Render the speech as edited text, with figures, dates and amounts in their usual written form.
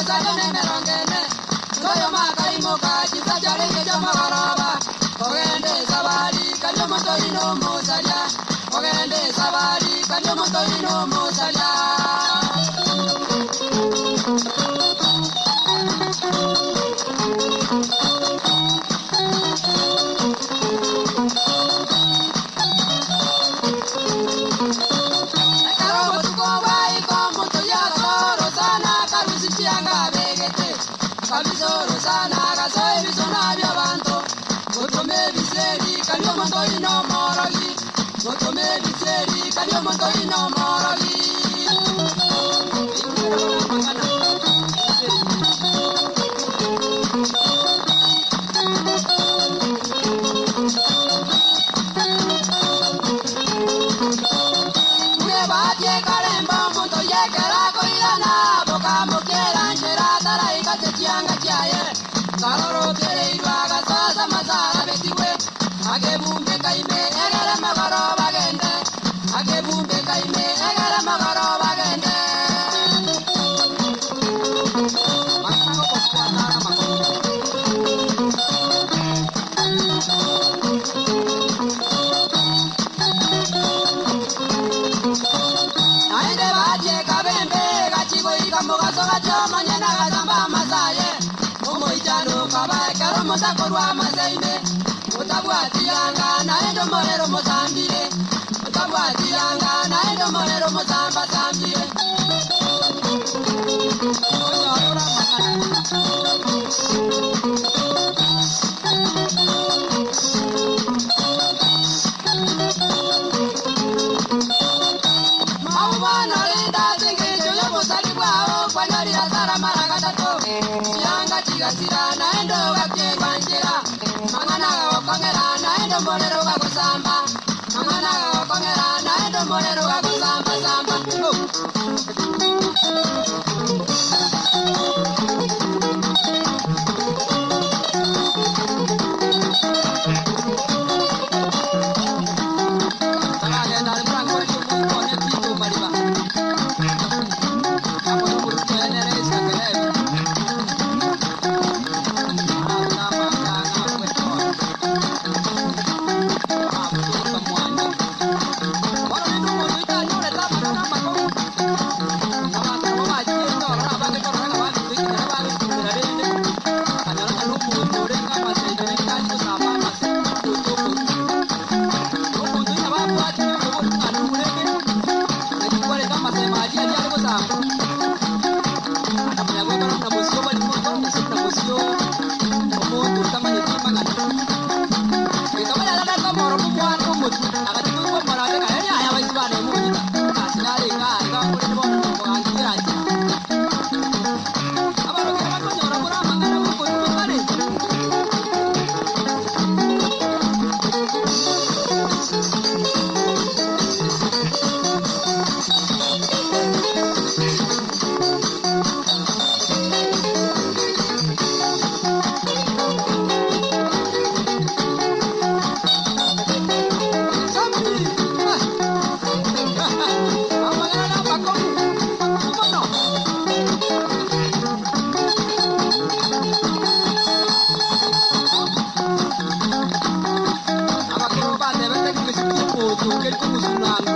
Omosacha nemerongo ene. Oyomo akaimoka chinsa chiarenge chi'omogoroba, kogenda esabari, karia omotoi nomosaria, kogenda esabari, karia omotoi nomosaria. Ekero obotuko bwaika omotoi agasoa orosana, akarusia chianga abegete, akabisa orosana, agasoa ebisona bi'abanto, gotoma ebisieri, karia omotoi nomorogi, gotoma ebisieri, karia omotoi nomorogi. Buna ebahati ekaremba omonto oyio ekero akoirana, bokamokiera nchera ataraika ase chianga chiaye. Karorokereirwe agasoa ase amasaro abetigwe, akebumbeka ime egere amagoro bagende, akebumbeka ime egere amagoro bagende. Naende batie kabembe gachigoika mogaso gachia omonyene agasamba amasaye omoichano okaba ekero omosakorwa amasaime otabwati yanga naende omorero omosambire otabwati yanga naende omorero omosambasambire. Maubana renda ase engencho y'obosari bwao kwanyorire asara mara gatato chianga chigasira naende ogakierwa nchera mang'ana gagokong'era naende omorero gagosamba mang'ana gagokong'era naende omorero gagosambasamba. Taragenda are murangore omonto one Tito Mariba. Amo n'omoruki oye nere Esakerebi. Aramanga ng'akwetora. Abutuka mwanya. Bono rende omonto oitanyorete amang'ana amakong'u. Abanto nabo bachiete ororo abange korora ng'a babitoikera bagotumera rende. Akanyora ng'a nomonto orenge amaseito rende tari gosamba amase omonto okoru. Omonto oyo nabo abwatire okobori ng'a nurenge naki kwareta amasemo aria aria are gosamba. Akamanya gwekora buna bosio bari moto gose buna bosio omonto otamanyeti mang'ana. Gekaba yarareta omoro momwana omotwe agachia koigwa omoro ake kare yaya abaisi bane monyita. Ase nare iga iga korende bono nokogangira nchera. Abarokere bakonyora bore amang'ana gokorwa kare. Sambi! Amang'ana na amakong'u, amakong'u mono. Abakoro batebete kegesi kia omonto keri komosunana.